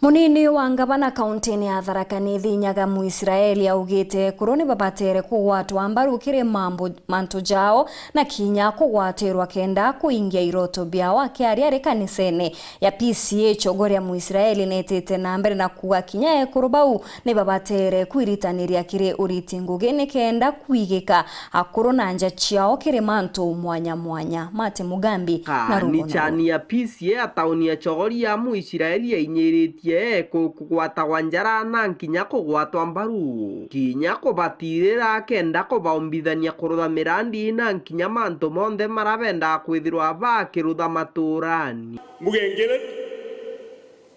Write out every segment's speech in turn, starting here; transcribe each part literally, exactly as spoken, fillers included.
Munini wa ngavana kauntini ya Tharaka Nithi Nyaga Muisraeli augite ekuru ni babatere kugwatwa mbaru kiri mambu, mantu jao na kinya kugwatirwa kenda kuingia iroto biao. Akiaria ari kanisene ya P C A Chogoria, Muisraeli netite na mbere na kuuga kinya ekuru bau ni babatere kwiritaniria kiri uriti ngugi ni kenda kwigika akuru na nja ciao kiri mantu mwanya mwanya. Mate Mugambi na rugono. Kanicani ya P C A ya tauni ya Chogoria, Muisraeli ainyiritie ku-, kugwatagwa njara na nkinya kugwatwa mbaru, kinya kubatirira kenda kubaumbithania kurutha mirandi na nkinya mantu monthe maria bendaa kwithirwa bakirutha maturani. Mbuge ngiri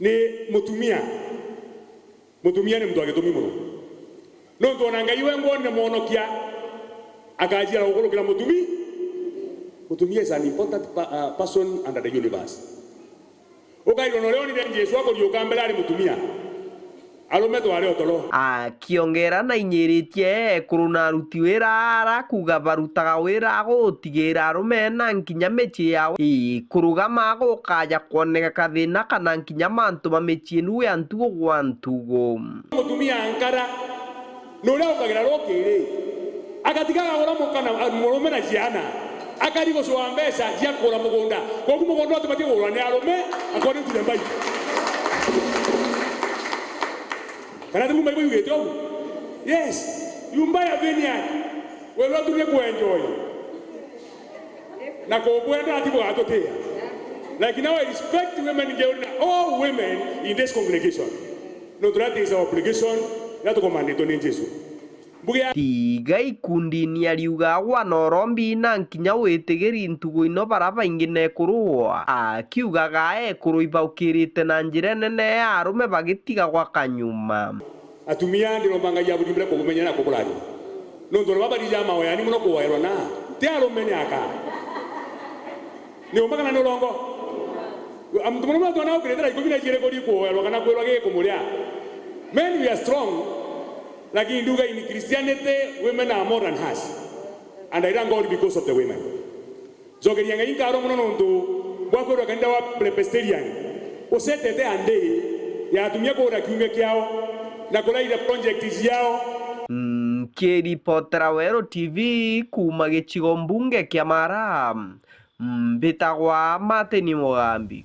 ni mutumia. Mutumia ni muntu wa gitumi mono. Nontu ona Ngai we ngwonire mwonokia akaciara gukurukira mutumi. Mutumia is an important pa-, uh, person under the universe. Ukairwa na uria onire Jesu akuriuka mbere ari mutumia. Arume twari o toro. Akiongera na inyiritie ekuru na aruti wira ara kuuga barutaga wira gutigira arume na nkinya micii yao ikurugama gukaja kwoneka kathina kana nkinya mantu ma micii nu ya ntugo gwa ntugo. Mutumia ankara ni uria ukagira rukiri, agatiga akagura muka na, a, murume na ciana, akari gucua mbeca cia kugura mugunda. Kogu mugunda utibatie kugurwa ni arume, according to the Bible. Kana ti bumba ibwigite ugu? Yes, you buy a vineyard, wewe utumie kuenjoy. Na kubwenda ati bugatutia. Like now I respect women, ngeurira all women in this congregation. No, that is our obligation, na tukomanditwe ni Jesu. Mbuge ya tiga ikundini ariuga gwa norombi na nkinya witigiri ntugu ino bara baingi nekurua. Akiugaga ekuru ibaukirite na njira nene ya arume bagitigagwa kanyuma. Atumia, ndiromba Ngai aburimbire kubumenyera na kuburathima. Nontu arume barija maoyani mono kuoerwa na ti arume ni aka. Ni uma kana ni urongo? Muntu murume atwana ukirite na ikumi na ijiri kuri kuoerwa kana kwirwa gikumuria. Men, we are strong, lakini nduga in Christianity, women are more than us. And I thank God because of the women. Ncokeria Ngai nkaro mono nontu bwa kwirwa kanitha wa Presbyterian usetete a day ya atumia kuura kiumia kiao na kuraira project ciao. Nkiripotera Weru T V kuuma gicigo mbunge kia Mara, mbitagwa Martin Mugambi.